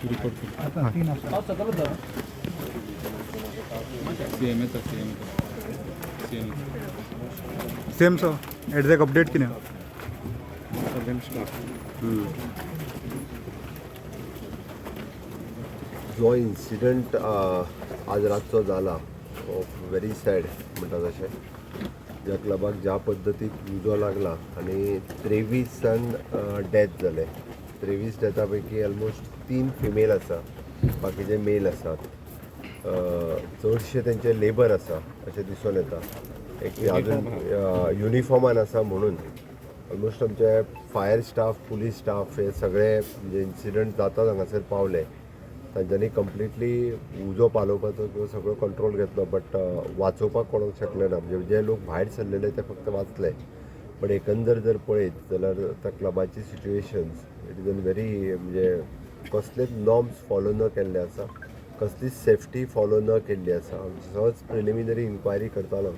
Report कर. सीएमएचा, सीएमएचा, CM. Same so एडझॅक्ट update कितें? जो इन्सिडंट आज रातचो जाला हो व्हेरी सॅड म्हणटा तशें. ज्या क्लबाक ज्या पद्दतीन उजो लागला आनी 23 जाण डॅथ जाले. 23 डेथा पैकी ऑलमोस्ट तीन फिमेल आसा, बाकीचे मेल आसात. चडशे तेंचे लेबर आसा अशें दिसून येता. एक अजून युनिफॉर्मान आसा म्हणून ऑलमोस्ट आमचे फायर स्टाफ, पुलीस स्टाफ हे सगळे म्हणजे इन्सिडंट जाता हांगासर पावले. तांच्यांनी कंप्लिटली उजो पालोवपाचो किंवा सगळो कंट्रोल घेतलो, बट वाचोवपाक कोणाक शकले ना. म्हणजे जे लोक भायर सरलेले ते फक्त वाचले. बट एकंदर जर पळयत जाल्यार त्या क्लबाची situations it is an very म्हणजे कसलेच नॉर्म्स फॉलो न केल्ले आसा, कसलीच सेफ्टी फॉलो न केल्ली आसा. सहज प्रिलिमिनरी इन्क्वायरी करतालो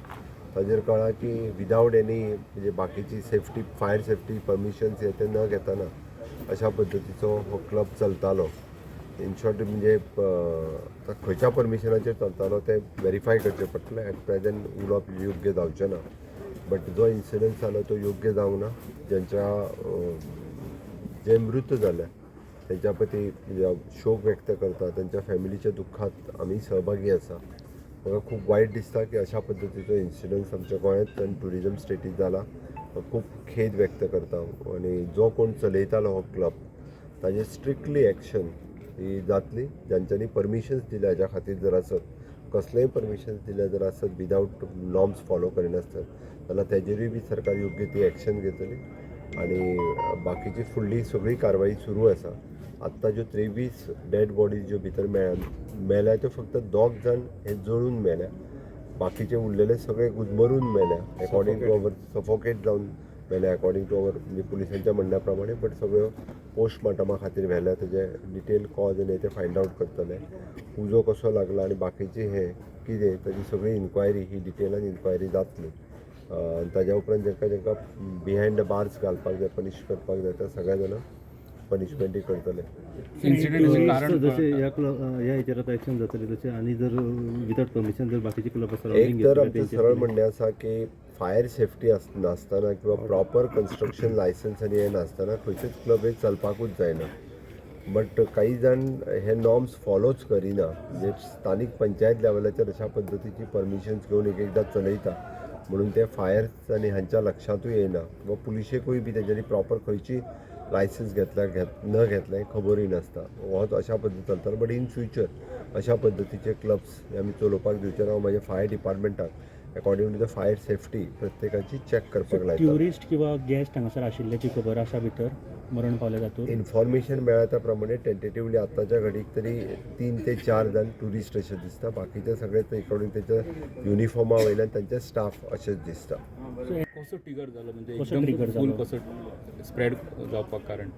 ताजेर कळ्ळां की विदावट एनी म्हणजे बाकीची सेफ्टी, फायर सेफ्टी परमिशन्स हे ते न घेतना अशा पद्दतीचो हो क्लब चलतालो. इन शॉर्ट म्हणजे आतां खंयच्या परमिशनाचेर चलतालो तें वेरीफाय करचें पडटलें. एट प्रेझेंट उलोवप योग्य जावचें ना, बट जो इन्सिडंट जालो तो योग्य जावंक ना. ज्यांच्या जे मृत जाले तेंच्या प्रती म्हणजे शोक व्यक्त करता. तेंच्या फॅमिलीच्या दुख्खात आमी सहभागी आसा. म्हाका खूब वायट दिसता की अशा पद्दतीचो इन्सिडंट्स आमच्या गोंयांत आनी ट्युरिजम स्टेटीत जाला. खूब खेद व्यक्त करता आनी जो कोण चलयतालो हो क्लब ताजेर स्ट्रिक्टली एक्शन ही जातली. ज्यांच्यांनी परमिशन्स दिल्या हाज्या खातीर जर आसत, कसलेय परमिशन्स दिल्या जर आसत विदावट नॉर्म्स फॉलो करिनासतना जाल्यार तेजेरूय बी सरकार योग्य ती एक्शन घेतली आनी बाकीची फुडली सगळी कारवाई सुरू आसा. आत्तां ज्यो 23 डेड बॉडीज ज्यो भितर मेळ्ळ्या मेल्या, त्यो फक्त दोग जाण हे जळून मेल्या. बाकीचे उरलेले सगळे गुदमरून मेल्या, अकॉर्डिंग टू our suffocate जावन मेल्या, अकॉर्डिंग टू our म्हणजे पुलिसांच्या म्हणण्या प्रमाणे. बट सगळ्यो पोस्टमार्टमा खातीर व्हेल्या. तेजे डिटेल कॉज आनी ते फायंड आवट करतले. उजो कसो लागला आनी बाकीचे हे कितें ताजी सगळी इन्क्वायरी ही डिटेलान इन्क्वायरी जातली आनी ताज्या उपरांत जांकां जांकां बिहायंड the bars घालपाक जाय, पनिश करपाक जाय, त्या सगळ्या जाणांक पनिशमेंटूय करतले. इन्सिडंट कारण जशे ह्या क्लब ह्या हेचेर आतां एक्शन जातले, तशें आनी जर विदाउट परमिशन जर बाकीचे क्लब एक तर आमचें सरळ म्हणणें आसा की फायर सेफ्टी नासतना किंवा प्रॉपर कन्स्ट्रक्शन लायसन्स आनी हें नासतना खंयचेच क्लब हे चलपाकूच जायना. बट काही जाण हे नॉर्म्स फॉलोच करिना. म्हणजे स्थानीक पंचायत लेवलाचेर अशा पद्दतीची परमिशन्स घेवन एक एकदां चलयता म्हणून ते फायर आनी हांच्या लक्षांतूय येना किंवा पुलिशेकूय बी तेंच्यांनी प्रॉपर खंयची लायसन्स घेतल्या घेत न घेतल्या खबरूय नासता. होच अशा पद्दतीन चलता. बट इन फ्युचर अशा पद्दतीचे क्लब्स हे आमी चलोवपाक दिवचे ना. हांव म्हाज्या फायर डिपार्टमेंटाक according to the fire safety प्रत्येकाची चॅक करपाक लायता. ट्युरिस्ट किंवा गेस्ट हांगासर आशिल्ल्याची खबर आसा भितर मरण पावले तातूंत? इन्फॉर्मेशन मेळ्ळा त्या प्रमाणे टेंटेटिवली आतांच्या घडीक तरी तीन ते चार जाण ट्युरिस्ट अशें दिसता. बाकीचे सगळे ते अकॉर्डिंग तेच्या युनिफॉर्मा वयल्यान तांचे स्टाफ अशेंच दिसता. कसो ट्रिगर जालो म्हणजे कसो एकदम trigger फूल जालो? कसो स्प्रेड जावपाक कारण?